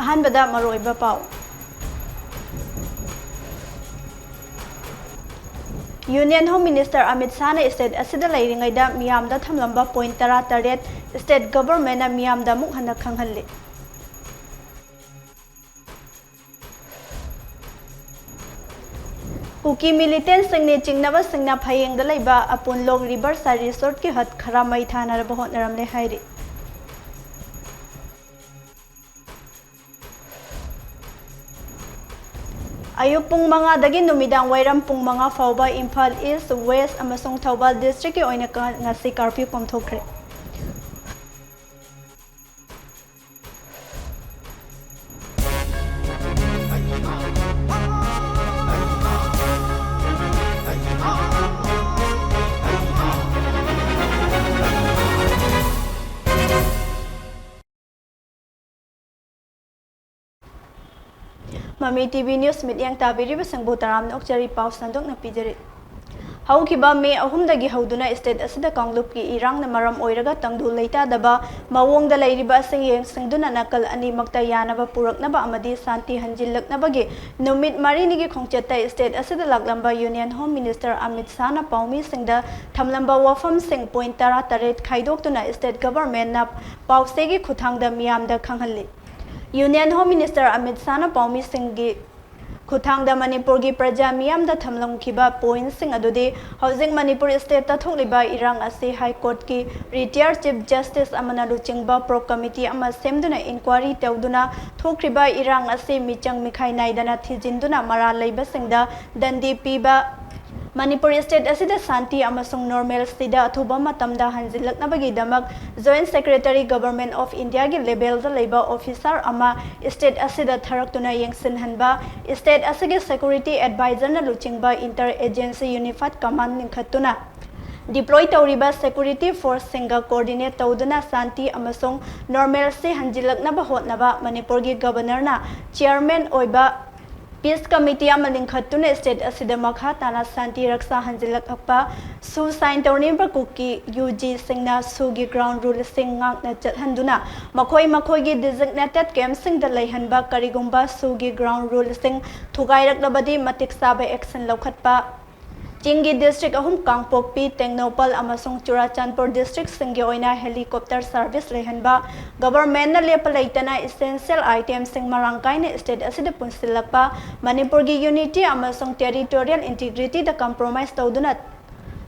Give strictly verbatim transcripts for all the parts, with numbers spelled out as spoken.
ꯑꯍꯥꯟꯕꯗ ꯃꯔꯨꯑꯣꯏꯕ ꯄꯥꯎ꯫ Union Home Minister Amit ꯁꯥꯍꯅ state ꯑꯁꯤꯗ ꯂꯩꯔꯤꯉꯩꯗ ꯃꯤꯌꯥꯝꯗ ꯊꯝꯂꯝꯕ point ꯇꯔꯥꯇꯔꯦꯠ state governmentꯅ ꯃꯤꯌꯥꯝꯗ ꯑꯃꯨꯛ ꯍꯟꯅ ꯈꯪꯍꯜꯂꯤ꯫ ꯀꯨꯀꯤ militantꯁꯤꯡꯅꯤ ꯆꯤꯡꯅꯕꯁꯤꯡꯅ ꯐꯌꯦꯡꯗ ꯂꯩꯕ ꯑꯄꯨꯟꯂꯣꯛ Riverside Resortꯀꯤ hut ꯈꯔ ꯃꯩ ꯊꯥꯅꯔꯕ ꯍꯣꯠꯅꯔꯝꯂꯦ ꯍꯥꯏꯔꯤ꯫ ꯑꯌꯨꯛ ꯄꯨꯡ ꯃꯉꯥꯗꯒꯤ ꯅꯨꯃꯤꯗꯥꯡ ꯋꯥꯏꯔꯝ ꯄꯨꯡ ꯃꯉꯥ ꯐꯥꯎꯕ ꯏꯝꯐꯥꯜ East, West ꯑꯃꯁꯨꯡ ꯊꯧꯕꯥꯜ districtꯀꯤ ꯑꯣꯏꯅ ꯀ-, ꯉꯁꯤ curfew ꯄꯥꯡꯊꯣꯛꯈ꯭ꯔꯦ꯫ ꯃꯃꯤ TV News ꯃꯤꯠꯌꯦꯡ ꯇꯥꯕꯤꯔꯤꯕꯁꯤꯡꯕꯨ ꯇꯔꯥꯝꯅ ꯑꯣꯛꯆꯔꯤ꯫ ꯄꯥꯎ ꯁꯟꯗꯣꯛꯅ ꯄꯤꯖꯔꯤ꯫ ꯍꯧꯈꯤꯕ May ꯑꯍꯨꯝꯗꯒꯤ ꯍꯧꯗꯨꯅ state ꯑꯁꯤꯗ ꯀꯥꯡꯂꯨꯞꯀꯤ ꯏꯔꯥꯡꯅ ꯃꯔꯝ ꯑꯣꯏꯔꯒ ꯇꯪꯗꯨ ꯂꯩꯇꯥꯗꯕ ꯃꯑꯣꯡꯗ ꯂꯩꯔꯤꯕ ꯑꯁꯤ ꯌꯦꯡꯁꯤꯟꯗꯨꯅ ꯅꯥꯀꯜ ꯑꯅꯤꯃꯛꯇ ꯌꯥꯅꯕ ꯄꯨꯔꯛꯅꯕ ꯑꯃꯗꯤ ꯁꯥꯟꯇꯤ ꯍꯟꯖꯤꯜꯂꯛꯅꯕꯒꯤ ꯅꯨꯃꯤꯠ ꯃꯔꯤꯅꯤꯒꯤ ꯈꯣꯡꯆꯠꯇ state ꯑꯁꯤꯗ ꯂꯥꯛꯂꯝꯕ Union Home Minister ꯑꯃꯤꯠ ꯁꯥꯍꯅ ꯄꯥꯎꯃꯤꯁꯤꯡꯗ ꯊꯝꯂꯝꯕ ꯋꯥꯐꯝꯁꯤꯡ point ꯇꯔꯥꯇꯔꯦꯠ ꯈꯥꯏꯗꯣꯛꯇꯨꯅ state governmentꯅ ꯄꯥꯎꯆꯦꯒꯤ ꯈꯨꯠꯊꯥꯡꯗ ꯃꯤꯌꯥꯝꯗ ꯈꯪꯍꯜꯂꯤ꯫ Union Home Minister ꯑꯃꯤꯠ ꯁꯥꯍꯅ ꯄꯥꯎꯃꯤꯁꯤꯡꯒꯤ ꯈꯨꯠꯊꯥꯡꯗ ꯃꯅꯤꯄꯨꯔꯒꯤ ꯄ꯭ꯔꯖꯥ ꯃꯤꯌꯥꯝꯗ ꯊꯝꯂꯝꯈꯤꯕ pointꯁꯤꯡ ꯑꯗꯨꯗꯤ ꯍꯧꯖꯤꯛ ꯃꯅꯤꯄꯨꯔ stateꯇ ꯊꯣꯛꯂꯤꯕ ꯏꯔꯥꯡ ꯑꯁꯤ High Courtꯀꯤ retired Chief Justice ꯑꯃꯅ ꯂꯨꯆꯤꯡꯕ probe committee ꯑꯃ ꯁꯦꯝꯗꯨꯅ inquiry ꯇꯧꯗꯨꯅ ꯊꯣꯛꯈ꯭ꯔꯤꯕ ꯏꯔꯥꯡ ꯑꯁꯤ ꯃꯤꯆꯪ ꯃꯤꯈꯥꯏ ꯅꯥꯏꯗꯅ ꯊꯤꯖꯤꯟꯗꯨꯅ ꯃꯔꯥꯜ ꯂꯩꯕꯁꯤꯡꯗ ꯗꯟꯗꯤ ꯄꯤꯕ, ꯃꯅꯤꯄꯨꯔ state ꯑꯁꯤꯗ ꯁꯥꯟꯇꯤ ꯑꯃꯁꯨꯡ normalcyꯗ ꯑꯊꯨꯕ ꯃꯇꯝꯗ ꯍꯟꯖꯤꯜꯂꯛꯅꯕꯒꯤꯗꯃꯛ Joint Secretary Government of Indiaꯒꯤ levelꯗ ꯂꯩꯕ officer ꯑꯃ state ꯑꯁꯤꯗ ꯊꯥꯔꯛꯇꯨꯅ ꯌꯦꯡꯁꯤꯟꯍꯟꯕ, state ꯑꯁꯤꯒꯤ security advisorꯅ ꯂꯨꯆꯤꯡꯕ inter agency unified command ꯂꯤꯡꯈꯠꯇꯨꯅ deploy ꯇꯧꯔꯤꯕ security forceꯁꯤꯡꯒ coordinate ꯇꯧꯗꯨꯅ ꯁꯥꯟꯇꯤ ꯑꯃꯁꯨꯡ normalcy ꯍꯟꯖꯤꯜꯂꯛꯅꯕ ꯍꯣꯠꯅꯕ, ꯃꯅꯤꯄꯨꯔꯒꯤ governorꯅ chairman ꯑꯣꯏꯕ Peace Committee ꯑꯃ ꯂꯤꯡꯈꯠꯇꯨꯅ state ꯑꯁꯤꯗ ꯃꯈꯥ ꯇꯥꯅ ꯁꯥꯟꯇꯤ ꯔꯛꯁꯥ ꯍꯟꯖꯤꯜꯂꯛꯂꯛꯄ ꯁꯨ sign ꯇꯧꯅꯤꯡꯕ ꯀꯨꯀꯤ ꯌꯨ ꯖꯤꯁꯤꯡꯅ ꯁꯨꯒꯤ ground ruleꯁꯤꯡ ꯉꯥꯛꯅ ꯆꯠꯍꯟꯗꯨꯅ ꯃꯈꯣꯏ ꯃꯈꯣꯏꯒꯤ designated campꯁꯤꯡꯗ ꯂꯩꯍꯟꯕ, ꯀꯔꯤꯒꯨꯝꯕ ꯁꯨꯒꯤ ground ruleꯁꯤꯡ ꯊꯨꯒꯥꯏꯔꯛꯂꯕꯗꯤ ꯃꯇꯤꯛ ꯆꯥꯕ action ꯂꯧꯈꯠꯄ꯫ ꯆꯤꯡꯒꯤ district ꯑꯍꯨꯝ, ꯀꯥꯡꯄꯣꯛꯄꯤ, ꯇꯦꯡꯅꯧꯄꯜ ꯑꯃꯁꯨꯡ ꯆꯨꯔꯥꯆꯥꯟꯄꯨꯔ districtꯁꯤꯡꯒꯤ ꯑꯣꯏꯅ helicopter service ꯂꯩꯍꯟꯕ, governmentꯅ ꯂꯦꯞꯄ ꯂꯩꯇꯅ essential itemꯁꯤꯡ ꯃꯔꯥꯡ ꯀꯥꯏꯅ state ꯑꯁꯤꯗ ꯄꯨꯟꯁꯤꯜꯂꯛꯄ, ꯃꯅꯤꯄꯨꯔꯒꯤ unity ꯑꯃꯁꯨꯡ territorial integrityꯗ compromise ꯇꯧꯗꯨꯅ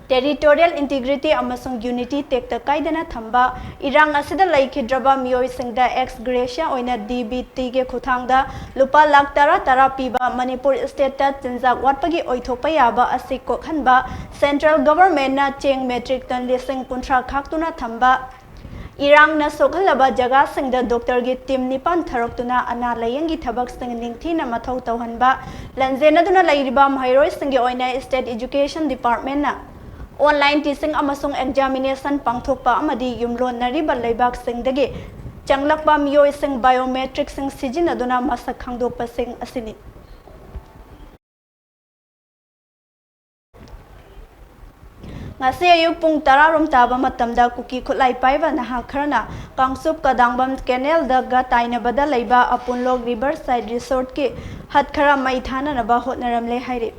territorial integrity ꯑꯃꯁꯨꯡ unity ꯇꯦꯛꯇ ꯀꯥꯏꯗꯅ ꯊꯝꯕ, ꯏꯔꯥꯡ ꯑꯁꯤꯗ ꯂꯩꯈꯤꯗ꯭ꯔꯕ ꯃꯤꯑꯣꯏꯁꯤꯡꯗ ex gratia ꯑꯣꯏꯅ DBTꯒꯤ ꯈꯨꯠꯊꯥꯡꯗ ꯂꯨꯄꯥ ꯂꯥꯈ ꯇꯔꯥ ꯇꯔꯥ ꯄꯤꯕ, ꯃꯅꯤꯄꯨꯔ stateꯇ ꯆꯤꯟꯖꯥꯛ ꯋꯥꯠꯄꯒꯤ ꯑꯣꯏꯊꯣꯛꯄ ꯌꯥꯕ ꯑꯁꯤ ꯀꯣꯛꯍꯟꯕ, central governmentꯅ ꯆꯦꯡ metric ton ꯂꯤꯁꯤꯡ ꯀꯨꯟꯊ꯭ꯔꯥ ꯈꯥꯛꯇꯨꯅ ꯊꯝꯕ, ꯏꯔꯥꯡꯅ ꯁꯣꯛꯍꯜꯂꯕ ꯖꯒꯥꯁꯤꯡꯗ doctorꯒꯤ team ꯅꯤꯄꯥꯟ ꯊꯥꯔꯛꯇꯨꯅ ꯑꯅꯥ ꯂꯥꯌꯦꯡꯒꯤ ꯊꯕꯛꯁꯤꯡ ꯅꯤꯡꯊꯤꯅ ꯃꯊꯧ ꯇꯧꯍꯟꯕ, ꯂꯥꯟꯖꯦꯟꯅꯗꯨꯅ ꯂꯩꯔꯤꯕ ꯃꯍꯩꯔꯣꯏꯁꯤꯡꯒꯤ ꯑꯣꯏꯅ state education departmentꯅ online teaching ꯑꯃꯁꯨꯡ examination ꯄꯥꯡꯊꯣꯛꯄ ꯑꯃꯗꯤ ꯌꯨꯝꯂꯣꯟꯅꯔꯤꯕ ꯂꯩꯕꯥꯛꯁꯤꯡꯗꯒꯤ ꯆꯪꯂꯛꯄ ꯃꯤꯑꯣꯏꯁꯤꯡ biometricꯁꯤꯡ ꯁꯤꯖꯤꯟꯅꯗꯨꯅ ꯃꯁꯛ ꯈꯪꯗꯣꯛꯄꯁꯤꯡ ꯑꯁꯤꯅꯤ꯫ ꯉꯁꯤ ꯑꯌꯨꯛ ꯄꯨꯡ ꯇꯔꯥ ꯔꯣꯝ ꯇꯥꯕ ꯃꯇꯝꯗ ꯀꯨꯀꯤ ꯈꯨꯠꯂꯥꯏ ꯄꯥꯏꯕ ꯅꯍꯥ ꯈꯔꯅ ꯀꯥꯡꯆꯨꯞ ꯀꯗꯥꯡꯕꯝ canalꯗꯒ ꯇꯥꯏꯅꯕꯗ ꯂꯩꯕ ꯑꯄꯨꯟꯂꯣꯛ riverside resortꯀꯤ ꯍꯠ ꯈꯔ ꯃꯩ ꯊꯥꯅꯅꯕ ꯍꯣꯠꯅꯔꯝꯂꯦ ꯍꯥꯏꯔꯤ꯫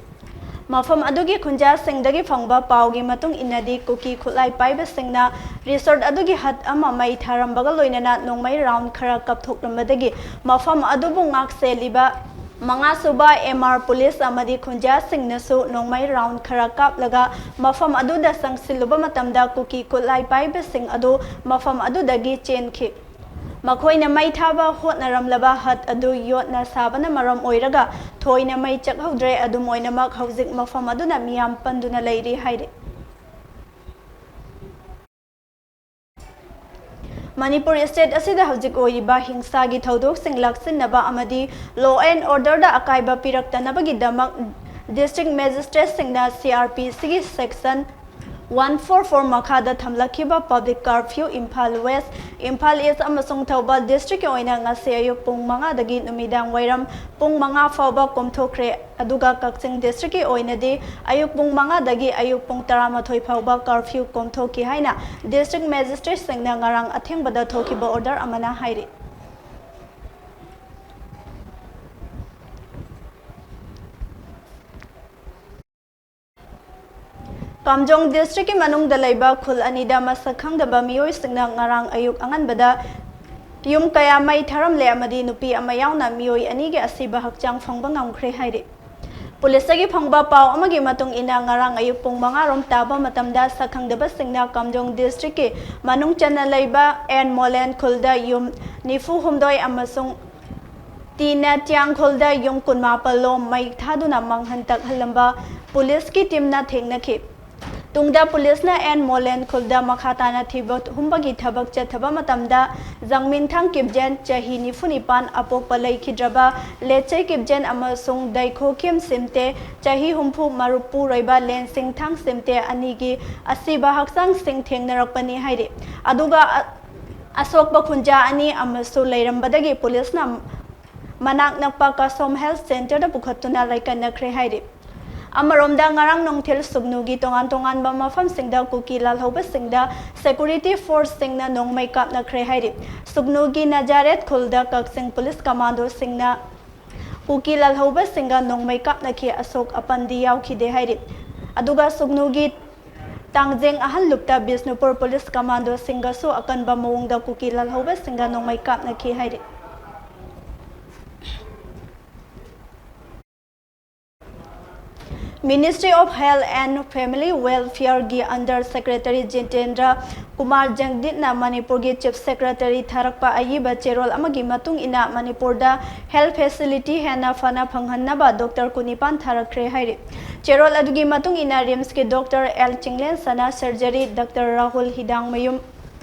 ꯃꯐꯝ ꯑꯗꯨꯒꯤ ꯈꯨꯟꯖꯥꯁꯤꯡꯗꯒꯤ ꯐꯪꯕ ꯄꯥꯎꯒꯤ ꯃꯇꯨꯡ ꯏꯟꯅꯗꯤ, ꯀꯨꯀꯤ ꯈꯨꯠꯂꯥꯏ ꯄꯥꯏꯕꯁꯤꯡꯅ resort ꯑꯗꯨꯒꯤ ꯍꯠ ꯑꯃ ꯃꯩ ꯊꯥꯔꯝꯕꯒ ꯂꯣꯏꯅꯅ ꯅꯣꯡꯃꯩ round ꯈꯔ ꯀꯥꯞꯊꯣꯛꯂꯝꯕꯗꯒꯤ ꯃꯐꯝ ꯑꯗꯨꯕꯨ ꯉꯥꯛ ꯁꯦꯜꯂꯤꯕ ꯃꯉꯥꯁꯨꯕ MR police ꯑꯃꯗꯤ ꯈꯨꯟꯖꯥꯁꯤꯡꯅꯁꯨ ꯅꯣꯡꯃꯩ round ꯈꯔ ꯀꯥꯞꯂꯒ ꯃꯐꯝ ꯑꯗꯨꯗ ꯆꯪꯁꯤꯜꯂꯨꯕ ꯃꯇꯝꯗ ꯀꯨꯀꯤ ꯈꯨꯠꯂꯥꯏ ꯄꯥꯏꯕꯁꯤꯡ ꯑꯗꯨ ꯃꯐꯝ ꯑꯗꯨꯗꯒꯤ ꯆꯦꯟꯈꯤ꯫ ꯃꯈꯣꯏꯅ ꯃꯩ ꯊꯥꯕ ꯍꯣꯠꯅꯔꯝꯂꯕ ꯍꯠ ꯑꯗꯨ ꯌꯣꯠꯅ ꯁꯥꯕꯅ ꯃꯔꯝ ꯑꯣꯏꯔꯒ ꯊꯣꯏꯅ ꯃꯩ ꯆꯥꯛꯍꯧꯗ꯭ꯔꯦ꯫ ꯑꯗꯨꯝ ꯑꯣꯏꯅꯃꯛ, ꯍꯧꯖꯤꯛ ꯃꯐꯝ ꯑꯗꯨꯅ ꯃꯤꯌꯥꯝ ꯄꯟꯗꯨꯅ ꯂꯩꯔꯤ ꯍꯥꯏꯔꯤ꯫ ꯃꯅꯤꯄꯨꯔ state ꯑꯁꯤꯗ ꯍꯧꯖꯤꯛ ꯑꯣꯏꯔꯤꯕ ꯍꯤꯡꯁꯥꯒꯤ ꯊꯧꯗꯣꯛꯁꯤꯡ ꯂꯥꯛꯁꯤꯟꯅꯕ ꯑꯃꯗꯤ law and orderꯗ ꯑꯀꯥꯏꯕ ꯄꯤꯔꯛꯇꯅꯕꯒꯤꯗꯃꯛ district magistrateꯁꯤꯡꯅ CrPCꯒꯤ section ꯋꯥꯟ ꯐꯣꯔ ꯐꯣꯔ ꯃꯈꯥꯗ ꯊꯝꯂꯛꯈꯤꯕ public curfew Imphal west, Imphal east ꯑꯃꯁꯨꯡ ꯊꯧꯕꯥꯜ ꯗꯤꯁꯇ꯭ꯔꯤꯛꯀꯤ ꯑꯣꯏꯅ ꯉꯁꯤ ꯑꯌꯨꯛ ꯄꯨꯡ ꯃꯉꯥꯗꯒꯤ ꯅꯨꯃꯤꯗꯥꯡ ꯋꯥꯏꯔꯝ ꯄꯨꯡ ꯃꯉꯥ ꯐꯥꯎꯕ ꯀꯣꯝꯊꯣꯛꯈ꯭ꯔꯦ꯫ ꯑꯗꯨꯒ ꯀꯛꯆꯤꯡ ꯗꯤꯁꯇ꯭ꯔꯤꯛꯀꯤ ꯑꯣꯏꯅꯗꯤ ꯑꯌꯨꯛ ꯄꯨꯡ ꯃꯉꯥꯗꯒꯤ ꯑꯌꯨꯛ ꯄꯨꯡ ꯇꯔꯥꯃꯥꯊꯣꯏ ꯐꯥꯎꯕ ꯀꯥꯔꯐ꯭ꯌꯨ ꯀꯣꯝꯊꯣꯛꯈꯤ ꯍꯥꯏꯅ ꯗꯤꯁꯇ꯭ꯔꯤꯛ ꯃꯦꯖꯤꯁꯇ꯭ꯔꯦꯠꯁꯤꯡꯅ ꯉꯔꯥꯡ ꯑꯊꯦꯡꯕꯗ ꯊꯣꯛꯈꯤꯕ ꯑꯣꯔꯗꯔ ꯑꯃꯅ ꯍꯥꯏꯔꯤ꯫ ꯀꯥꯝꯖꯣꯡ ꯗꯤꯁꯇ꯭ꯔꯤꯛꯀꯤ ꯃꯅꯨꯡꯗ ꯂꯩꯕ ꯈꯨꯜ ꯑꯅꯤꯗ ꯃꯁꯛ ꯈꯪꯗꯕ ꯃꯤꯑꯣꯏꯁꯤꯡꯅ ꯉꯔꯥꯡ ꯑꯌꯨꯛ ꯑꯉꯟꯕꯗ ꯌꯨꯝ ꯀꯌꯥ ꯃꯩ ꯊꯥꯔꯝꯂꯦ ꯑꯃꯗꯤ ꯅꯨꯄꯤ ꯑꯃ ꯌꯥꯎꯅ ꯃꯤꯑꯣꯏ ꯑꯅꯤꯒꯤ ꯑꯁꯤꯕ ꯍꯛꯆꯥꯡ ꯐꯪꯕ ꯉꯝꯈ꯭ꯔꯦ ꯍꯥꯏꯔꯤ꯫ ꯄꯨꯂꯤꯁꯇꯒꯤ ꯐꯪꯕ ꯄꯥꯎ ꯑꯃꯒꯤ ꯃꯇꯨꯡ ꯏꯟꯅ, ꯉꯔꯥꯡ ꯑꯌꯨꯛ ꯄꯨꯡ ꯃꯉꯥ ꯔꯣꯝ ꯇꯥꯕ ꯃꯇꯝꯗ ꯁꯛꯈꯪꯗꯕꯁꯤꯡꯅ ꯀꯥꯝꯖꯣꯡ ꯗꯤꯁꯇ꯭ꯔꯤꯛꯀꯤ ꯃꯅꯨꯡ ꯆꯟꯅ ꯂꯩꯕ ꯑꯦꯟ ꯃꯣꯂꯦꯟ ꯈꯨꯜꯗ ꯌꯨꯝ ꯅꯤꯐꯨ ꯍꯨꯝꯗꯣꯏ ꯑꯃꯁꯨꯡ ꯇꯤꯅ ꯇꯤꯌꯥꯡꯈꯣꯜꯗ ꯌꯨꯝ ꯀꯨꯟꯃꯥꯄꯜ ꯂꯣꯝ ꯃꯩ ꯊꯥꯗꯨꯅ ꯃꯥꯡꯍꯟ ꯇꯥꯛꯍꯜꯂꯝꯕ ꯄꯨꯂꯤꯁꯀꯤ ꯇꯤꯝꯅ ꯊꯦꯡꯅꯈꯤ꯫ ꯇꯨꯡꯗ ꯄꯨꯂꯤꯁꯅ ꯑꯦꯟ ꯃꯣꯂꯦꯟ ꯈꯨꯜꯗ ꯃꯈꯥ ꯇꯥꯅ ꯊꯤꯕ ꯍꯨꯝꯕꯒꯤ ꯊꯕꯛ ꯆꯠꯊꯕ ꯃꯇꯝꯗ, ꯖꯪꯃꯤꯟꯊꯥꯡ ꯀꯤꯞꯖꯦꯟ, ꯆꯍꯤ ꯅꯤꯐꯨ ꯅꯤꯄꯥꯟ, ꯑꯄꯣꯛꯄ ꯂꯩꯈꯤꯗ꯭ꯔꯕ ꯂꯦꯆꯩ ꯀꯤꯞꯖꯦꯟ ꯑꯃꯁꯨꯡ ꯗꯩꯈꯣ ꯈꯤꯝ ꯁꯤꯝꯇꯦ, ꯆꯍꯤ ꯍꯨꯝꯐꯨ, ꯃꯔꯨꯞꯄꯨꯔꯣꯏꯕ ꯂꯦꯟꯁꯤꯡꯊꯥꯡ ꯁꯤꯝꯇꯦ ꯑꯅꯤꯒꯤ ꯑꯁꯤꯕ ꯍꯛꯆꯥꯡꯁꯤꯡ ꯊꯦꯡꯅꯔꯛꯄꯅꯤ ꯍꯥꯏꯔꯤ꯫ ꯑꯗꯨꯒ ꯑ-, ꯑꯁꯣꯛꯄ ꯈꯨꯟꯖꯥ ꯑꯅꯤ ꯑꯃꯁꯨ ꯂꯩꯔꯝꯕꯗꯒꯤ ꯄꯨꯂꯤꯁꯅ ꯃꯅꯥꯛ ꯅꯛꯄ ꯀꯁꯣꯝ ꯍꯦꯜꯊ ꯁꯦꯟꯇꯔꯗ ꯄꯨꯈꯠꯇꯨꯅ ꯂꯥꯏꯀꯠꯅꯈ꯭ꯔꯦ ꯍꯥꯏꯔꯤ꯫ ꯑꯃꯔꯣꯝꯗ, ꯉꯔꯥꯡ ꯅꯨꯡꯊꯤꯜ ꯁꯨꯒꯅꯨꯒꯤ ꯇꯣꯉꯥꯟ ꯇꯣꯉꯥꯟꯕ ꯃꯐꯝꯁꯤꯡꯗ ꯀꯨꯀꯤ ꯂꯥꯜꯍꯧꯕꯁꯤꯡꯗ ꯁꯦꯀꯨꯔꯤꯇꯤ ꯐꯣꯔꯁꯁꯤꯡꯅ ꯅꯣꯡꯃꯩ ꯀꯥꯞꯅꯈ꯭ꯔꯦ ꯍꯥꯏꯔꯤ꯫ ꯁꯨꯒꯅꯨꯒꯤ ꯅꯖꯥꯔꯦꯠ ꯈꯨꯜꯗ ꯀꯛꯆꯤꯡ ꯄꯨꯂꯤꯁ ꯀꯃꯥꯟꯗꯣꯁꯤꯡꯅ ꯀꯨꯀꯤ ꯂꯥꯜꯍꯧꯕꯁꯤꯡꯒ ꯅꯣꯡꯃꯩ ꯀꯥꯞꯅꯈꯤ, ꯑꯁꯣꯛ ꯑꯄꯟꯗꯤ ꯌꯥꯎꯈꯤꯗꯦ ꯍꯥꯏꯔꯤ꯫ ꯑꯗꯨꯒ ꯁꯨꯒꯅꯨꯒꯤ ꯇꯥꯡꯖꯦꯡ ꯑꯍꯜ ꯂꯨꯞꯇ ꯕꯤꯁꯅꯨꯄꯨꯔ ꯄꯨꯂꯤꯁ ꯀꯃꯥꯟꯗꯣꯁꯤꯡꯒꯁꯨ ꯑꯀꯟꯕ ꯃꯑꯣꯡꯗ ꯀꯨꯀꯤ ꯂꯥꯜꯍꯧꯕꯁꯤꯡꯒ ꯅꯣꯡꯃꯩ ꯀꯥꯞꯅꯈꯤ ꯍꯥꯏꯔꯤ꯫ Ministry of Health and Family Welfare ꯒꯤ under secretary ꯖꯤꯇꯦꯟꯗ꯭ꯔ ꯀꯨꯃꯥꯔ ꯖꯪꯗꯤꯠꯅ ꯃꯅꯤꯄꯨꯔꯒꯤ chief secretary ꯊꯥꯔꯛꯄ ꯑꯏꯕ ꯆꯦꯔꯣꯜ ꯑꯃꯒꯤ ꯃꯇꯨꯡ ꯏꯟꯅ, ꯃꯅꯤꯄꯨꯔꯗ health facility ꯍꯦꯟꯅ ꯐꯅ ꯐꯪꯍꯟꯅꯕ ꯗꯣꯛꯇꯔ ꯀꯨꯟꯅꯤꯄꯥꯟ ꯊꯥꯔꯛꯈ꯭ꯔꯦ ꯍꯥꯏꯔꯤ꯫ ꯆꯦꯔꯣꯜ ꯑꯗꯨꯒꯤ ꯃꯇꯨꯡ ꯏꯟꯅ, ꯔꯤꯝꯁꯀꯤ ꯗꯣꯛꯇꯔ ꯑꯦꯜ ꯆꯤꯡꯂꯦꯟꯁꯅ surgery, doctor Rahul Hidangmayum,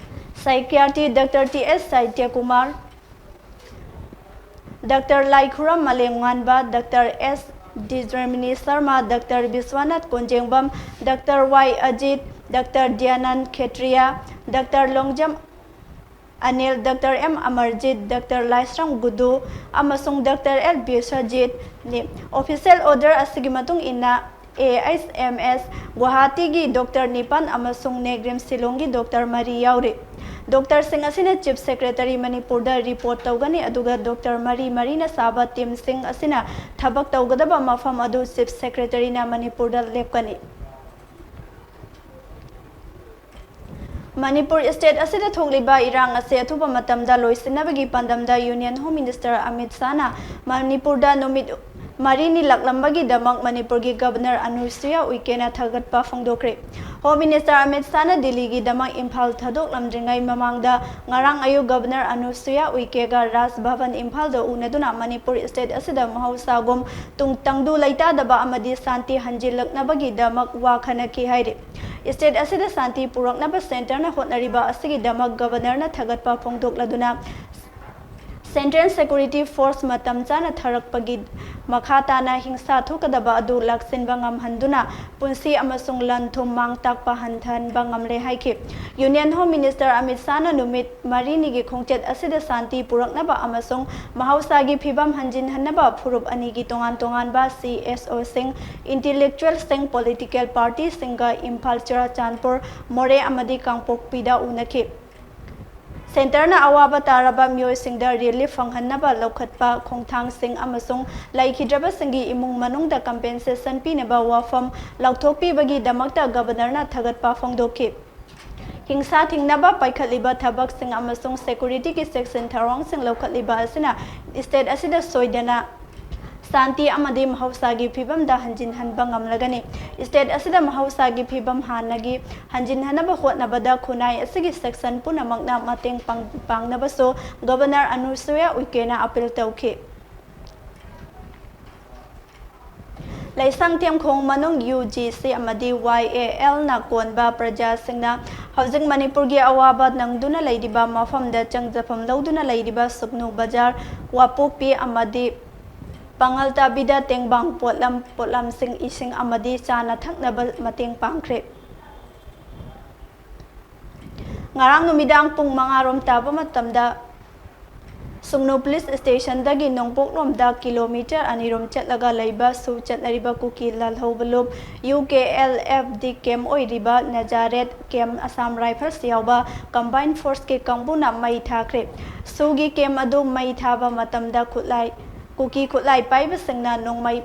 psychiatry doctor T S Sahitya Kumar, doctor Laikhuram Malemnganba, doctor S Dijarmini Sharma, doctor Biswanath Konjengbam, doctor Y Ajit, doctor Dyanan Khetriya, doctor Longjam Anil, doctor M Amarjit, doctor Laishram Gudu ꯑꯃꯁꯨꯡ ꯗꯥꯛꯇꯔ ꯑꯦꯜ ꯕꯤꯁ꯭ꯋꯖꯤꯠꯅꯤ꯫ Official order ꯑꯁꯤꯒꯤ ꯃꯇꯨꯡ ꯏꯟꯅ, ꯑꯦ ꯑꯩꯆ ꯑꯦꯝ ꯑꯦꯁ ꯒꯨꯋꯥꯍꯥꯇꯤꯒꯤ ꯗꯣꯛꯇꯔ ꯅꯤꯄꯥꯟ ꯑꯃꯁꯨꯡ ꯅꯦꯒ꯭ꯔꯤꯝ ꯁꯤꯂꯣꯡꯒꯤ ꯗꯣꯛꯇꯔ ꯃꯔꯤ ꯌꯥꯎꯔꯤ꯫ ꯗꯣꯛꯇꯔꯁꯤꯡ ꯑꯁꯤꯅ Chief Secretary ꯃꯅꯤꯄꯨꯔꯗ report ꯇꯧꯒꯅꯤ, ꯑꯗꯨꯒ ꯗꯣꯛꯇꯔ ꯃꯔꯤ ꯃꯔꯤꯅ ꯁꯥꯕ teamꯁꯤꯡ ꯑꯁꯤꯅ ꯊꯕꯛ ꯇꯧꯒꯗꯕ ꯃꯐꯝ ꯑꯗꯨ Chief Secretaryꯅ ꯃꯅꯤꯄꯨꯔꯗ ꯂꯦꯞꯀꯅꯤ꯫ ꯃꯅꯤꯄꯨꯔ state ꯑꯁꯤꯗ ꯊꯣꯛꯂꯤꯕ ꯏꯔꯥꯡ ꯑꯁꯤ ꯑꯊꯨꯕ ꯃꯇꯝꯗ ꯂꯣꯏꯁꯤꯟꯅꯕꯒꯤ ꯄꯥꯟꯗꯝꯗ Union Home Minister ꯑꯃꯤꯠ ꯁꯥꯍꯅ ꯃꯅꯤꯄꯨꯔꯗ ꯅꯨꯃꯤꯠ ꯃꯔꯤꯅꯤ ꯂꯥꯛꯂꯝꯕꯒꯤꯗꯃꯛ ꯃꯅꯤꯄꯨꯔꯒꯤ Governor ꯑꯅꯨꯁꯨꯌꯥ ꯎꯏꯀꯦꯅ ꯊꯥꯒꯠꯄ ꯐꯣꯡꯗꯣꯛꯈ꯭ꯔꯦ꯫ Home Minister ꯑꯃꯤꯠ ꯁꯥꯍꯅ ꯗꯤꯜꯂꯤꯒꯤꯗꯃꯛ ꯏꯝꯐꯥꯜ ꯊꯥꯗꯣꯛꯂꯝꯗ꯭ꯔꯤꯉꯩ ꯃꯃꯥꯡꯗ ꯉꯔꯥꯡ ꯑꯌꯨꯛ Governor ꯑꯅꯨꯁꯨꯌꯥ ꯎꯏꯀꯦꯒ ꯔꯥꯖ ꯚꯕꯟ ꯏꯝꯐꯥꯜꯗ ꯎꯅꯗꯨꯅ ꯃꯅꯤꯄꯨꯔ state ꯑꯁꯤꯗ ꯃꯍꯧꯁꯥꯒꯨꯝ ꯇꯨꯡ ꯇꯪꯗꯨ ꯂꯩꯇꯥꯗꯕ ꯑꯃꯗꯤ ꯁꯥꯟꯇꯤ ꯍꯟꯖꯤꯜꯂꯛꯅꯕꯒꯤꯗꯃꯛ ꯋꯥ ꯈꯟꯅꯈꯤ ꯍꯥꯏꯔꯤ꯫ State ꯑꯁꯤꯗ ꯁꯥꯟꯇꯤ ꯄꯨꯔꯛꯅꯕ centreꯅ ꯍꯣꯠꯅꯔꯤꯕ ꯑꯁꯤꯒꯤꯗꯃꯛ Governorꯅ ꯊꯥꯒꯠꯄ ꯐꯣꯡꯗꯣꯛꯂꯗꯨꯅ, Central Security Force ꯃꯇꯝ ꯆꯥꯅ ꯊꯥꯔꯛꯄꯒꯤ ꯃꯈꯥ ꯇꯥꯅ ꯍꯤꯡꯁꯥ ꯊꯣꯛꯀꯗꯕ ꯑꯗꯨ ꯂꯥꯛꯁꯤꯟꯕ ꯉꯝꯍꯟꯗꯨꯅ ꯄꯨꯟꯁꯤ ꯑꯃꯁꯨꯡ ꯂꯟ ꯊꯨꯝ ꯃꯥꯡ ꯇꯥꯛꯄ ꯍꯟꯊꯍꯟꯕ ꯉꯝꯂꯦ ꯍꯥꯏꯈꯤ꯫ Union Home Minister ꯑꯃꯤꯠ ꯁꯥꯍꯅ ꯅꯨꯃꯤꯠ ꯃꯔꯤꯅꯤꯒꯤ ꯈꯣꯡꯆꯠ ꯑꯁꯤꯗ ꯁꯥꯟꯇꯤ ꯄꯨꯔꯛꯅꯕ ꯑꯃꯁꯨꯡ ꯃꯍꯧꯁꯥꯒꯤ ꯐꯤꯕꯝ ꯍꯟꯖꯤꯟꯍꯟꯅꯕ ꯐꯨꯔꯨꯞ ꯑꯅꯤꯒꯤ ꯇꯣꯉꯥꯟ ꯇꯣꯉꯥꯟꯕ CSOꯁꯤꯡ, intellectualꯁꯤꯡ, political partyꯁꯤꯡꯒ ꯏꯝꯐꯥꯜ, ꯆꯨꯔꯥꯆꯥꯟꯄꯨꯔ, ꯃꯣꯔꯦ ꯑꯃꯗꯤ ꯀꯥꯡꯄꯣꯛꯄꯤꯗ ꯎꯅꯈꯤ꯫ Centreꯅ ꯑꯋꯥꯕ ꯇꯥꯔꯕ ꯃꯤꯑꯣꯏꯁꯤꯡꯗ relief ꯐꯪꯍꯟꯅꯕ ꯂꯧꯈꯠꯄ ꯈꯣꯡꯊꯥꯡꯁꯤꯡ ꯑꯃꯁꯨꯡ ꯂꯩꯈꯤꯗ꯭ꯔꯕꯁꯤꯡꯒꯤ ꯏꯃꯨꯡ ꯃꯅꯨꯡꯗ compensation ꯄꯤꯅꯕ ꯋꯥꯐꯝ ꯂꯥꯎꯊꯣꯛꯄꯤꯕꯒꯤꯗꯃꯛꯇ Governorꯅ ꯊꯥꯒꯠꯄ ꯐꯣꯡꯗꯣꯛꯈꯤ꯫ ꯍꯤꯡꯁꯥ ꯊꯤꯡꯅꯕ ꯄꯥꯏꯈꯠꯂꯤꯕ ꯊꯕꯛꯁꯤꯡ ꯑꯃꯁꯨꯡ securityꯒꯤ ꯆꯦꯛꯁꯤꯟ ꯊꯧꯔꯥꯡꯁꯤꯡ ꯂꯧꯈꯠꯂꯤꯕ ꯑꯁꯤꯅ state ꯑꯁꯤꯗ ꯁꯣꯏꯗꯅ ꯁꯥꯟꯇꯤ ꯑꯃꯗꯤ ꯃꯍꯧꯁꯥꯒꯤ ꯐꯤꯕꯝꯗ ꯍꯟꯖꯤꯟꯍꯟꯕ ꯉꯝꯂꯒꯅꯤ꯫ State ꯑꯁꯤꯗ ꯃꯍꯧꯁꯥꯒꯤ ꯐꯤꯕꯝ ꯍꯥꯟꯅꯒꯤ ꯍꯟꯖꯤꯟꯍꯟꯅꯕ ꯍꯣꯠꯅꯕꯗ ꯈꯨꯟꯅꯥꯏ ꯑꯁꯤꯒꯤ section ꯄꯨꯝꯅꯃꯛꯅ ꯃꯇꯦꯡ ꯄꯥꯡ-, ꯄꯥꯡꯅꯕꯁꯨ Governor ꯑꯅꯨꯁꯨꯌꯥ ꯎꯏꯀꯦꯅ appeal ꯇꯧꯈꯤ꯫ ꯂꯩꯁꯥꯡꯊꯦꯝ ꯈꯣꯡ ꯃꯅꯨꯡ UGC ꯑꯃꯗꯤ YALꯅ ꯀꯣꯟꯕ ꯄ꯭ꯔꯖꯥꯁꯤꯡꯅ ꯍꯧꯖꯤꯛ ꯃꯅꯤꯄꯨꯔꯒꯤ ꯑꯋꯥꯕ ꯅꯪꯗꯨꯅ ꯂꯩꯔꯤꯕ ꯃꯐꯝꯗ ꯆꯪꯖꯐꯝ ꯂꯧꯗꯨꯅ ꯂꯩꯔꯤꯕ ꯁꯨꯒꯅꯨ ꯕꯖꯥꯔ, ꯋꯥꯄꯣꯛꯄꯤ ꯑꯃꯗꯤ ꯄꯥꯉꯜꯇꯥꯕꯤꯗ ꯇꯦꯡꯕꯥꯡ ꯄꯣꯠꯂꯝ, ꯄꯣꯠꯂꯝꯁꯤꯡ, ꯏꯁꯤꯡ ꯑꯃꯗꯤ ꯆꯥꯅ ꯊꯛꯅꯕ ꯃꯇꯦꯡ ꯄꯥꯡꯈ꯭ꯔꯦ꯫ ꯉꯔꯥꯡ ꯅꯨꯃꯤꯗꯥꯡ ꯄꯨꯡ ꯃꯉꯥ ꯔꯣꯝ ꯇꯥꯕ ꯃꯇꯝꯗ ꯁꯨꯡꯅꯨ ꯄꯨꯂꯤꯁ ꯁ꯭ꯇꯦꯁꯟꯗꯒꯤ ꯅꯣꯡꯄꯣꯛꯂꯣꯝꯗ ꯀꯤꯂꯣꯃꯤꯇꯔ ꯑꯅꯤ ꯔꯣꯝ ꯆꯠꯂꯒ ꯂꯩꯕ ꯁꯨ ꯆꯠꯅꯔꯤꯕ ꯀꯨꯀꯤ ꯂꯥꯜꯍꯧꯕ ꯂꯨꯞ U K L F D camp ꯑꯣꯏꯔꯤꯕ ꯅꯖꯥꯔꯦꯠ ꯀꯦꯝ ꯑꯁꯥꯝ ꯔꯥꯏꯐꯜꯁ ꯌꯥꯎꯕ ꯀꯝꯕꯥꯏꯟ ꯐꯣꯔꯁꯀꯤ ꯀꯥꯡꯕꯨꯅ ꯃꯩ ꯊꯥꯈ꯭ꯔꯦ꯫ ꯁꯨꯒꯤ ꯀꯦꯝ ꯑꯗꯨ ꯃꯩ ꯊꯥꯕ ꯃꯇꯝꯗ ꯈꯨꯠꯂꯥꯏ, ꯀꯨꯀꯤ ꯈꯨꯠꯂꯥꯏ ꯄꯥꯏꯕꯁꯤꯡꯅ ꯅꯣꯡꯃꯩ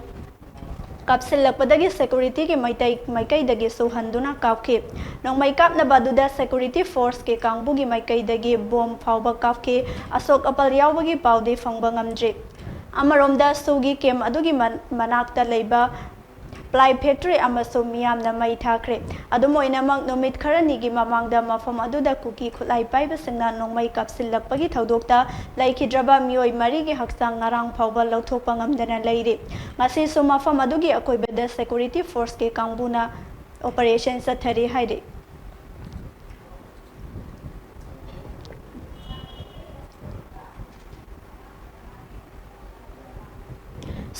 ꯀꯥꯞꯁꯤꯜꯂꯛꯄꯗꯒꯤ ꯁꯦꯀꯨꯔꯤꯇꯤꯒꯤ ꯃꯩꯇꯩ ꯃꯥꯏꯀꯩꯗꯒꯤꯁꯨ ꯍꯟꯗꯨꯅ ꯀꯥꯞꯈꯤ꯫ ꯅꯣꯡꯃꯩ ꯀꯥꯞꯅꯕ ꯑꯗꯨꯗ ꯁꯦꯀꯨꯔꯤꯇꯤ ꯐꯣꯔꯁꯀꯤ ꯀꯥꯡꯕꯨꯒꯤ ꯃꯥꯏꯀꯩꯗꯒꯤ ꯕꯣꯝ ꯐꯥꯎꯕ ꯀꯥꯞꯈꯤ꯫ ꯑꯁꯣꯛ ꯑꯄꯜ ꯌꯥꯎꯕꯒꯤ ꯄꯥꯎꯗꯤ ꯐꯪꯕ ꯉꯝꯗ꯭ꯔꯤ꯫ ꯑꯃꯔꯣꯝꯗ ꯁꯨꯒꯤ ꯀꯦꯝ ꯑꯗꯨꯒꯤ ꯃꯟ-, ꯃꯅꯥꯛꯇ ꯂꯩꯕ ꯄ꯭ꯂꯥꯏ ꯐꯦꯛꯇꯔꯤ ꯑꯃꯁꯨ ꯃꯤꯌꯥꯝꯅ ꯃꯩ ꯊꯥꯈ꯭ꯔꯦ꯫ ꯑꯗꯨꯝ ꯑꯣꯏꯅꯃꯛ, ꯅꯨꯃꯤꯠ ꯈꯔꯅꯤꯒꯤ ꯃꯃꯥꯡꯗ ꯃꯐꯝ ꯑꯗꯨꯗ ꯀꯨꯀꯤ ꯈꯨꯠꯂꯥꯏ ꯄꯥꯏꯕꯁꯤꯡꯅ ꯅꯣꯡꯃꯩ ꯀꯥꯞꯁꯤꯜꯂꯛꯄꯒꯤ ꯊꯧꯗꯣꯛꯇ ꯂꯩꯈꯤꯗ꯭ꯔꯕ ꯃꯤꯑꯣꯏ ꯃꯔꯤꯒꯤ ꯍꯛꯆꯥꯡ ꯉꯔꯥꯡ ꯐꯥꯎꯕ ꯂꯧꯊꯣꯛꯄ ꯉꯝꯗꯅ ꯂꯩꯔꯤ꯫ ꯉꯁꯤꯁꯨ ꯃꯐꯝ ꯑꯗꯨꯒꯤ ꯑꯀꯣꯏꯕꯗ ꯁꯦꯀꯨꯔꯤꯇꯤ ꯐꯣꯔꯁꯀꯤ ꯀꯥꯡꯕꯨꯅ ꯑꯣꯄꯔꯦꯁꯟ ꯆꯠꯊꯔꯤ ꯍꯥꯏꯔꯤ꯫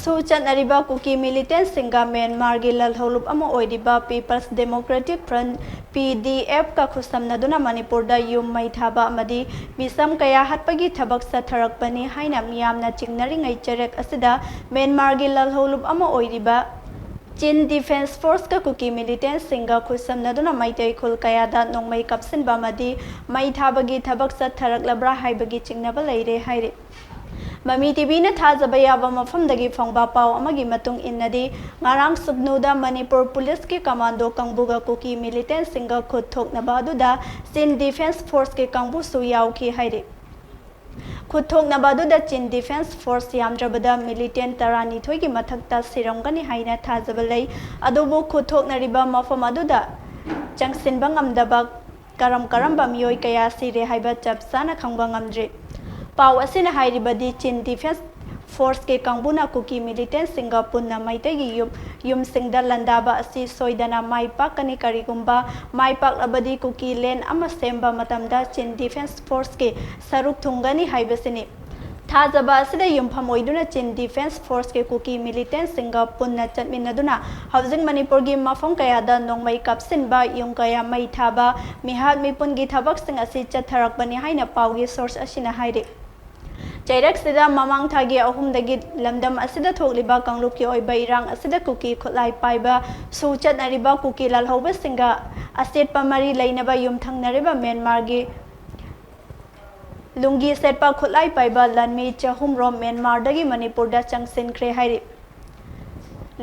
ꯁꯨ ꯆꯠꯅꯔꯤꯕ ꯀꯨꯀꯤ ꯃꯤꯂꯤꯇꯦꯟꯁꯤꯡꯒ ꯃ꯭ꯌꯥꯟꯃꯥꯔꯒꯤ ꯂꯥꯜꯍꯧꯂꯨꯞ ꯑꯃ ꯑꯣꯏꯔꯤꯕ ꯄꯤꯄꯜꯁ ꯗꯦꯃꯣꯀ꯭ꯔꯦꯇꯤꯛ ꯐ꯭ꯔꯟꯠ, ꯄꯤ ꯗꯤ ꯑꯦꯐꯀ ꯈꯨꯠꯁꯝꯅꯗꯨꯅ ꯃꯅꯤꯄꯨꯔꯗ ꯌꯨꯝ ꯃꯩ ꯊꯥꯕ ꯑꯃꯗꯤ ꯃꯤꯁꯝ ꯀꯌꯥ ꯍꯥꯠꯄꯒꯤ ꯊꯕꯛ ꯆꯠꯊꯔꯛꯄꯅꯤ ꯍꯥꯏꯅ ꯃꯤꯌꯥꯝꯅ ꯆꯤꯡꯅꯔꯤꯉꯩ ꯆꯩꯔꯛ ꯑꯁꯤꯗ ꯃ꯭ꯌꯥꯟꯃꯥꯔꯒꯤ ꯂꯥꯜꯍꯧꯂꯨꯞ ꯑꯃ ꯑꯣꯏꯔꯤꯕ ꯆꯤꯟ ꯗꯤꯐꯦꯟꯁ ꯐꯣꯔꯁꯀ ꯀꯨꯀꯤ ꯃꯤꯂꯤꯇꯦꯟꯁꯤꯡꯒ ꯈꯨꯠꯁꯝꯅꯗꯨꯅ ꯃꯩꯇꯩ ꯈꯨꯜ ꯀꯌꯥꯗ ꯅꯣꯡꯃꯩ ꯀꯥꯞꯁꯤꯟꯕ ꯑꯃꯗꯤ ꯃꯩ ꯊꯥꯕꯒꯤ ꯊꯕꯛ ꯆꯠꯊꯔꯛꯂꯕ꯭ꯔꯥ ꯍꯥꯏꯕꯒꯤ ꯆꯤꯡꯅꯕ ꯂꯩꯔꯦ ꯍꯥꯏꯔꯤ꯫ ꯃꯃꯤ ꯇꯤꯚꯤꯅ ꯊꯥꯖꯕ ꯌꯥꯕ ꯃꯐꯝꯗꯒꯤ ꯐꯪꯕ ꯄꯥꯎ ꯑꯃꯒꯤ ꯃꯇꯨꯡ ꯏꯟꯅꯗꯤ, ꯉꯔꯥꯡ ꯁꯨꯛꯅꯨꯗ ꯃꯅꯤꯄꯨꯔ ꯄꯨꯂꯤꯁꯀꯤ ꯀꯃꯥꯟꯗꯣ ꯀꯥꯡꯕꯨꯒ ꯀꯨꯀꯤ ꯃꯤꯂꯤꯇꯦꯟꯁꯤꯡꯒ ꯈꯨꯠ ꯊꯣꯛꯅꯕ ꯑꯗꯨꯗ ꯆꯤꯟ ꯗꯤꯐꯦꯟꯁ ꯐꯣꯔꯁꯀꯤ ꯀꯥꯡꯕꯨꯁꯨ ꯌꯥꯎꯈꯤ ꯍꯥꯏꯔꯤ꯫ ꯈꯨꯠ ꯊꯣꯛꯅꯕ ꯑꯗꯨꯗ ꯆꯤꯟ ꯗꯤꯐꯦꯟꯁ ꯐꯣꯔꯁ ꯌꯥꯝꯗ꯭ꯔꯕꯗ ꯃꯤꯂꯤꯇꯦꯟ ꯇꯔꯥꯅꯤꯊꯣꯏꯒꯤ ꯃꯊꯛꯇ ꯁꯤꯔꯝꯒꯅꯤ ꯍꯥꯏꯅ ꯊꯥꯖꯕ ꯂꯩ꯫ ꯑꯗꯨꯕꯨ ꯈꯨꯠ ꯊꯣꯛꯅꯔꯤꯕ ꯃꯐꯝ ꯑꯗꯨꯗ ꯆꯪꯁꯤꯟꯕ ꯉꯝꯗꯕ ꯀꯔꯝ ꯀꯔꯝꯕ ꯃꯤꯑꯣꯏ ꯀꯌꯥ ꯁꯤꯔꯦ ꯍꯥꯏꯕ ꯆꯞ ꯆꯥꯅ ꯈꯪꯕ ꯉꯝꯗ꯭ꯔꯤ꯫ ꯄꯥꯎ ꯑꯁꯤꯅ ꯍꯥꯏꯔꯤꯕꯗꯤ, ꯆꯤꯟ ꯗꯤꯐꯦꯟꯁ ꯐꯣꯔꯁꯀꯤ ꯀꯥꯡꯕꯨꯅ ꯀꯨꯀꯤ ꯃꯤꯂꯤꯇꯦꯟꯁꯤꯡꯒ ꯄꯨꯟꯅ ꯃꯩꯇꯩꯒꯤ ꯌꯨꯝ, ꯌꯨꯝꯁꯤꯡꯗ ꯂꯥꯟꯗꯥꯕ ꯑꯁꯤ ꯁꯣꯏꯗꯅ ꯃꯥꯏ ꯄꯥꯛꯀꯅꯤ꯫ ꯀꯔꯤꯒꯨꯝꯕ ꯃꯥꯏ ꯄꯥꯛꯂꯕꯗꯤ, ꯀꯨꯀꯤ ꯂꯦꯟ ꯑꯃ ꯁꯦꯝꯕ ꯃꯇꯝꯗ ꯆꯤꯟ ꯗꯤꯐꯦꯟꯁ ꯐꯣꯔꯁꯀꯤ ꯁꯔꯨꯛ ꯊꯨꯡꯒꯅꯤ ꯍꯥꯏꯕꯁꯤꯅꯤ꯫ ꯊꯥꯖꯕ ꯑꯁꯤꯗ ꯌꯨꯝꯐꯝ ꯑꯣꯏꯗꯨꯅ Chin Defence Force ꯀꯤ ꯀꯨꯀꯤ militant ꯁꯤꯡꯒ ꯄꯨꯟꯅ ꯆꯠꯃꯤꯟꯅꯗꯨꯅ ꯍꯧꯖꯤꯛ ꯃꯅꯤꯄꯨꯔꯒꯤ ꯃꯐꯝ ꯀꯌꯥꯗ ꯅꯣꯡꯃꯩ ꯀꯥꯞꯁꯤꯟꯕ, ꯌꯨꯝ ꯀꯌꯥ ꯃꯩ ꯊꯥꯕ, ꯃꯤꯍꯥꯠ ꯃꯤꯄꯨꯟꯒꯤ ꯊꯕꯛꯁꯤꯡ ꯑꯁꯤ ꯆꯠꯊꯔꯛꯄꯅꯤ ꯍꯥꯏꯅ ꯄꯥꯎꯒꯤ source ꯑꯁꯤꯅ ꯍꯥꯏꯔꯤ꯫ ꯆꯩꯔꯛꯁꯤꯗ ꯃꯃꯥꯡ ꯊꯥꯒꯤ ꯑꯍꯨꯝꯗꯒꯤ ꯂꯝꯗꯝ ꯑꯁꯤꯗ ꯊꯣꯛꯂꯤꯕ ꯀꯥꯡꯂꯨꯞꯀꯤ ꯑꯣꯏꯕ ꯏꯔꯥꯡ ꯑꯁꯤꯗ ꯀꯨꯀꯤ ꯈꯨꯠꯂꯥꯏ ꯄꯥꯏꯕ ꯁꯨ ꯆꯠꯅꯔꯤꯕ ꯀꯨꯀꯤ ꯂꯥꯜꯍꯧꯕꯁꯤꯡꯒ ꯑꯆꯦꯠꯄ ꯃꯔꯤ ꯂꯩꯅꯕ ꯌꯨꯝꯊꯪꯅꯔꯤꯕ ꯃ꯭ꯌꯥꯟꯃꯥꯔꯒꯤ ꯂꯨꯡꯒꯤ ꯁꯦꯠꯄ ꯈꯨꯠꯂꯥꯏ ꯄꯥꯏꯕ ꯂꯥꯟꯃꯤ ꯆꯍꯨꯝ ꯔꯣꯝ ꯃ꯭ꯌꯥꯟꯃꯥꯔꯗꯒꯤ ꯃꯅꯤꯄꯨꯔꯗ ꯆꯪꯁꯤꯟꯈ꯭ꯔꯦ ꯍꯥꯏꯔꯤ꯫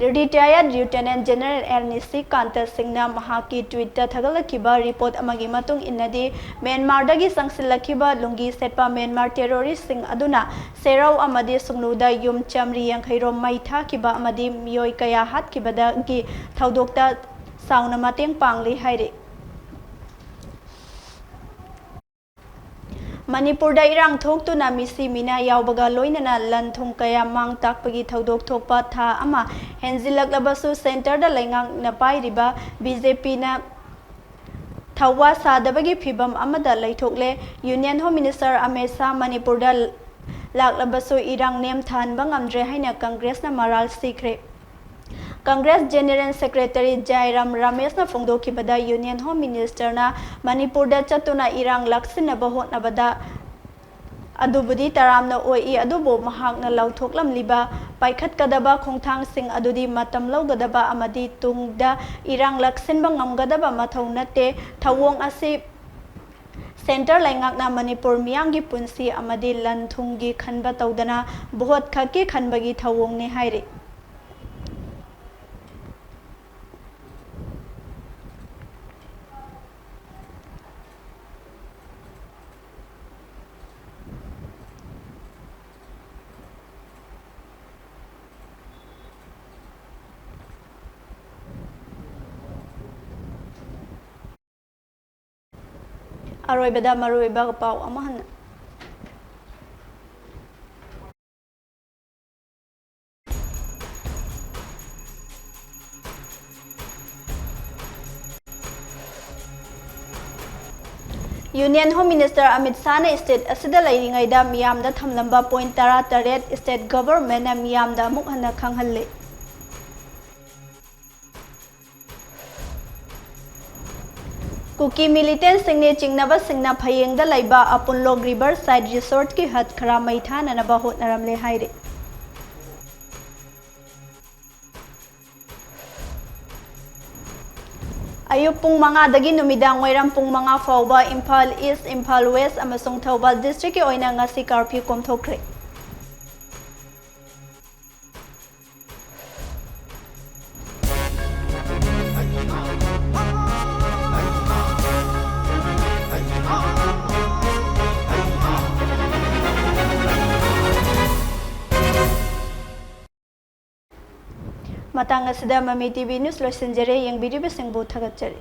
Retired Lieutenant General ꯑꯦꯜ ꯅꯤꯁꯤꯀꯥꯟꯇ ꯁꯤꯡꯅ ꯃꯍꯥꯛꯀꯤ tweet ꯇ ꯊꯥꯒꯠꯂꯛꯈꯤꯕ report ꯑꯃꯒꯤ ꯃꯇꯨꯡ ꯏꯟꯅꯗꯤ, ꯃ꯭ꯌꯥꯟꯃꯥꯔꯗꯒꯤ ꯆꯪꯁꯤꯜꯂꯛꯈꯤꯕ ꯂꯨꯡꯒꯤ ꯁꯦꯠꯄ ꯃ꯭ꯌꯥꯟꯃꯥꯔ terrorist ꯁꯤꯡ ꯑꯗꯨꯅ ꯁꯦꯔꯧ ꯑꯃꯗꯤ ꯁꯨꯡꯅꯨꯗ ꯌꯨꯝ ꯆꯥꯃꯔꯤ ꯌꯥꯡꯈꯩ ꯔꯣꯝ ꯃꯩ ꯊꯥꯈꯤꯕ ꯑꯃꯗꯤ ꯃꯤꯑꯣꯏ ꯀꯌꯥ ꯍꯥꯠꯈꯤꯕꯗꯒꯤ ꯊꯧꯗꯣꯛꯇ ꯆꯥꯎꯅ ꯃꯇꯦꯡ ꯄꯥꯡꯂꯤ ꯍꯥꯏꯔꯤ꯫ ꯃꯅꯤꯄꯨꯔꯗ ꯏꯔꯥꯡ ꯊꯣꯛꯇꯨꯅ ꯃꯤꯁꯤ ꯃꯤꯅꯥ ꯌꯥꯎꯕꯒ ꯂꯣꯏꯅꯅ ꯂꯟ ꯊꯨꯝ ꯀꯌꯥ ꯃꯥꯡ ꯇꯥꯛꯄꯒꯤ ꯊꯧꯗꯣꯛ ꯊꯣꯛꯄ ꯊꯥ ꯑꯃ ꯍꯦꯟꯖꯤꯜꯂꯛꯂꯕꯁꯨ, centre ꯗ ꯂꯩꯉꯥꯛꯅ ꯄꯥꯏꯔꯤꯕ ꯕꯤ ꯖꯦ ꯄꯤꯅ ꯊꯧꯋꯥ ꯁꯥꯗꯕꯒꯤ ꯐꯤꯚꯝ ꯑꯃꯗ ꯂꯩꯊꯣꯛꯂꯦ꯫ Union Home Minister Amit Shah ꯃꯅꯤꯄꯨꯔꯗ ꯂꯥꯛꯂꯕꯁꯨ ꯏꯔꯥꯡ ꯅꯦꯝꯊꯍꯟꯕ ꯉꯝꯗ꯭ꯔꯦ ꯍꯥꯏꯅ ꯀꯪꯒ꯭ꯔꯦꯁꯅ ꯃꯔꯥꯜ ꯁꯤꯈ꯭ꯔꯦ꯫ Congress General Secretary ꯖꯥꯏꯔꯥꯝ ꯔꯥꯃꯦꯁꯅ ꯐꯣꯡꯗꯣꯛꯈꯤꯕꯗ, Union Home Minister ꯅ ꯃꯅꯤꯄꯨꯔꯗ ꯆꯠꯇꯨꯅ ꯏꯔꯥꯡ ꯂꯥꯛꯁꯤꯟꯅꯕ ꯍꯣꯠꯅꯕꯗ ꯑꯗꯨꯕꯨꯗꯤ ꯇꯔꯥꯝꯅ ꯑꯣꯛꯏ, ꯑꯗꯨꯕꯨ ꯃꯍꯥꯛꯅ ꯂꯥꯎꯊꯣꯛꯂꯝꯂꯤꯕ ꯄꯥꯏꯈꯠꯀꯗꯕ ꯈꯣꯡꯊꯥꯡꯁꯤꯡ ꯑꯗꯨꯗꯤ ꯃꯇꯝ ꯂꯧꯒꯗꯕ ꯑꯃꯗꯤ ꯇꯨꯡꯗ ꯏꯔꯥꯡ ꯂꯥꯛꯁꯤꯟꯕ ꯉꯝꯒꯗꯕ ꯃꯊꯧ ꯅꯠꯇꯦ꯫ ꯊꯧꯑꯣꯡ ꯑꯁꯤ centre ꯂꯩꯉꯥꯛꯅ ꯃꯅꯤꯄꯨꯔ ꯃꯤꯌꯥꯝꯒꯤ ꯄꯨꯟꯁꯤ ꯑꯃꯗꯤ ꯂꯟ ꯊꯨꯝꯒꯤ ꯈꯟꯕ ꯇꯧꯗꯅ vote ꯈꯛꯀꯤ ꯈꯟꯕꯒꯤ ꯊꯧꯑꯣꯡꯅꯤ ꯍꯥꯏꯔꯤ꯫ ꯑꯔꯣꯏꯕꯗ ꯃꯔꯨꯑꯣꯏꯕ ꯄꯥꯎ ꯑꯃ ꯍꯟꯅ꯫ Union Home Minister Amit Shahꯅ state ꯑꯁꯤꯗ ꯂꯩꯔꯤꯉꯩꯗ ꯃꯤꯌꯥꯝꯗ ꯊꯝꯂꯝꯕ point ꯇꯔꯥ ꯇꯔꯦꯠ state governmentꯅ ꯃꯤꯌꯥꯝꯗ ꯑꯃꯨꯛ ꯍꯟꯅ ꯈꯪꯍꯜꯂꯦ꯫ ꯀꯨꯀꯤ militantꯁꯤꯡꯅ ꯆꯤꯡꯅꯕꯁꯤꯡꯅ ꯐꯌꯦꯡꯗ ꯂꯩꯕ ꯑꯄꯨꯟꯂꯣꯛ Riverside Resortꯀꯤ hut ꯈꯔ ꯃꯩ ꯊꯥꯅꯅꯕ ꯍꯣꯠꯅꯔꯝꯂꯦ ꯍꯥꯏꯔꯤ꯫ ꯑꯌꯨꯛ ꯄꯨꯡ ꯃꯉꯥꯗꯒꯤ ꯅꯨꯃꯤꯗꯥꯡ ꯋꯥꯏꯔꯝ ꯄꯨꯡ ꯃꯉꯥ ꯐꯥꯎꯕ ꯏꯝꯐꯥꯜ East, ꯏꯝꯐꯥꯜ West ꯑꯃꯁꯨꯡ ꯊꯧꯕꯥꯜ districtꯀꯤ ꯑꯣꯏꯅ ꯉꯁꯤ curfew ꯀꯣꯝꯊꯣꯛꯈ꯭ꯔꯦ꯫ ꯃꯇꯥꯡ ꯑꯁꯤꯗ ꯃꯃꯤ TV News ꯂꯣꯏꯁꯤꯟꯖꯔꯦ꯫ ꯌꯦꯡꯕꯤꯔꯤꯕꯁꯤꯡꯕꯨ ꯊꯥꯒꯠꯆꯔꯤ꯫